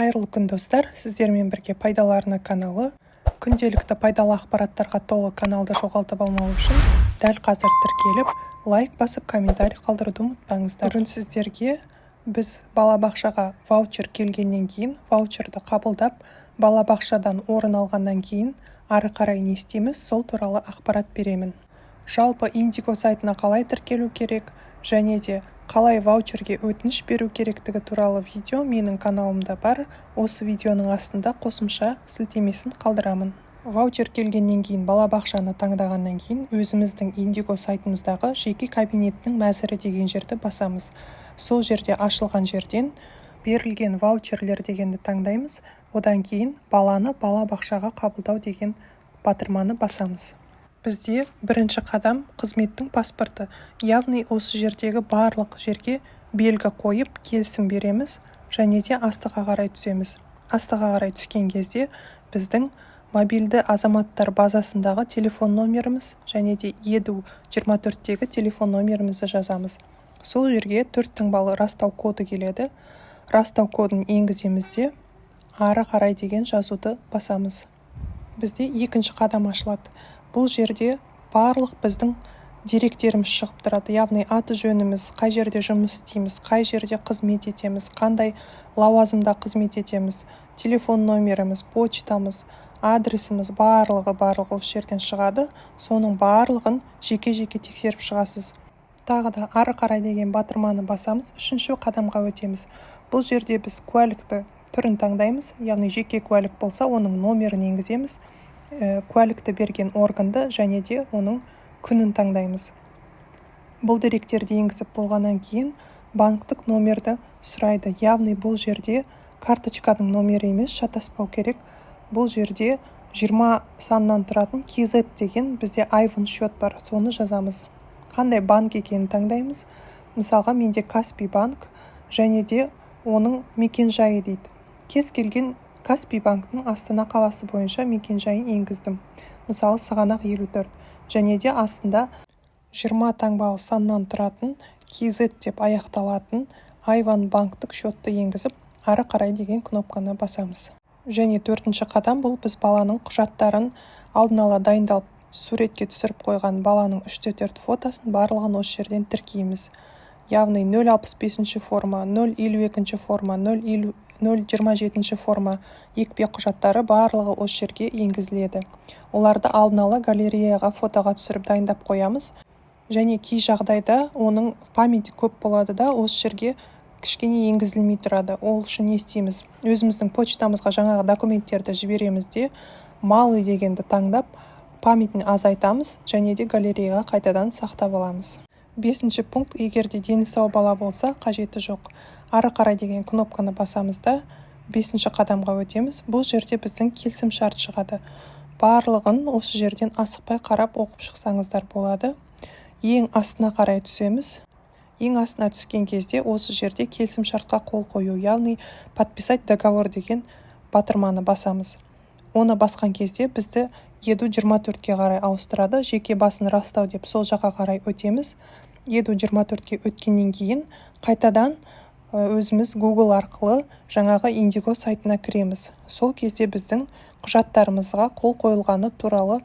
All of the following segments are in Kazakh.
Қайырлы күн, достар! Сіздермен бірге Пайдалы арна каналы. Күнделікті пайдалы ақпараттарға толы каналды жоғалтып алмау үшін дәл қазір тіркеліп, лайк басып, комментарий қалдыруды ұмытпаңыздар. Бүгін сіздерге біз балабақшаға ваучер келгеннен кейін, ваучерді қабылдап, балабақшадан орын алғаннан кейін ары қарай не істейміз, сол туралы ақпарат беремін. Жалпы, Индиго сайтына қалай тіркелу керек және де қалай ваучерге өтініш беру керектігі туралы видео менің каналымда бар. Осы видеоның астында қосымша сілтемесін қалдырамын. Ваучер келгеннен кейін, балабақшаны таңдағаннан кейін өзіміздің Индиго сайтымыздағы «Жеке кабинеттің мәзірі» деген жерді басамыз. Сол жерде ашылған жерден «Берілген ваучерлер» дегенді таңдаймыз. Одан кейін «Баланы балабақшаға қабылдау» деген батырманы басамыз. Бізде бірінші қадам – қызметтің паспорты, яғни осы жердегі барлық жерге белгі қойып, келісім береміз және де астыға қарай түсеміз. Астыға қарай түскен кезде біздің мобильді азаматтар базасындағы телефон номеріміз және де Edu 24-тегі телефон номерімізді жазамыз. Сол жерге төрт таңбалы растау коды келеді. Растау кодын енгіземіз де, «Ары қарай» деген жазуды басамыз. Бізде екінші қадам ашылады. Бұл жерде барлық біздің деректеріміз шығып тұрады, яғни аты жөніміз, қай жерде жұмыс істейміз, қай жерде қызмет етеміз, қандай лауазымда қызмет етеміз, телефон номеріміз, почтамыз, адресіміз, барлығы, барлығы осы жерден шығады. Соның барлығын жеке-жеке тексеріп шығасыз. Тағы да «Ары қарай» деген батырманы басамыз, үшінші қадамға өтеміз. Бұл жерде біз куәлікті түрін таңдаймыз, яғни жеке куәлік болса, оның номерін енгіземіз, куәлікті берген органды және де оның күнін таңдаймыз. Бұл деректерді енгізіп болғаннан кейін банктік номерді сұрайды, яғни бұл жерде карточканың номері емес, шатаспау керек. Бұл жерде 20 саннан тұратын KZ деген бізде IBAN счет бар, соны жазамыз. Қандай банк екенін таңдаймыз, мысалға, менде Каспи банк, және де оның мекенжайы дейді. Кез келген Каспи банктің Астана қаласы бойынша мекенжайын енгіздім, мысалы, Сығанақ 54, және де астында 20 таңбалы саннан тұратын KZ деп аяқталатын IBAN банктік счетты енгізіп, «Ары қарай» деген кнопканы басамыз. Және төртінші қадам – бұл біз баланың құжаттарын алдын ала дайындалып, суретке түсіріп қойған баланың үште төрт фотосын, барлығын осы жерден тіркейміз, яғни 065 форма, 052 форма, 027 форма, екпе құжаттары, барлығы осы жерге енгізіледі. Оларды алдын ала галереяға фотоға түсіріп дайындап қоямыз. Және кей жағдайда оның памяти көп болады да, осы жерге кішкене енгізілмей тұрады. Ол үшін не істейміз? Өзіміздің почтамызға жаңағы документтерді жібереміз де, «Малый» дегенді таңдап, памятін азайтамыз және де галереяға қайтадан сақтап аламыз. Бесінші пункт: егер де дені сау бала болса, қажеті жоқ. «Ары қарай» деген кнопканы басамыз да, бесінші қадамға өтеміз. Бұл жерде біздің келісімшарт шығады. Барлығын осы жерден асықпай қарап, оқып шықсаңыздар болады. Ең астына қарай түсеміз. Ең астына түскен кезде осы жерде келісімшартқа қол қою, яғни «Подписать договор» деген батырманы басамыз. Оны басқан кезде бізді Edu 24-ке қарай ауыстырады. «Жеке басын растау» деп, сол жаққа қарай өтеміз. Edu 24-ке өткеннен кейін қайтадан өзіміз Google арқылы жаңағы Индиго сайтына кіреміз. Сол кезде біздің құжаттарымызға қол қойылғаны туралы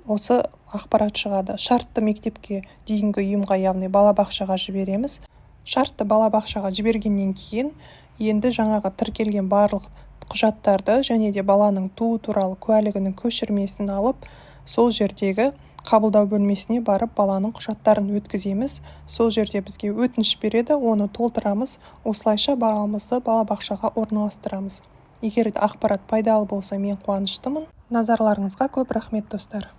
осы ақпарат шығады. Шартты мектепке дейінгі ұйымға, яғни балабақшаға жібереміз. Шартты балабақшаға жібергеннен кейін енді жаңағы тіркелген барлық құжаттарды және де баланың туу туралы куәлігінің көшірмесін алып, сол жердегі қабылдау бөлмесіне барып, баланың құжаттарын өткіземіз. Сол жерде бізге өтініш береді, оны толтырамыз. Осылайша баламызды балабақшаға орналастырамыз. Егер де ақпарат пайдалы болса, мен қуаныштымын. Назарларыңызға көп рахмет, достар!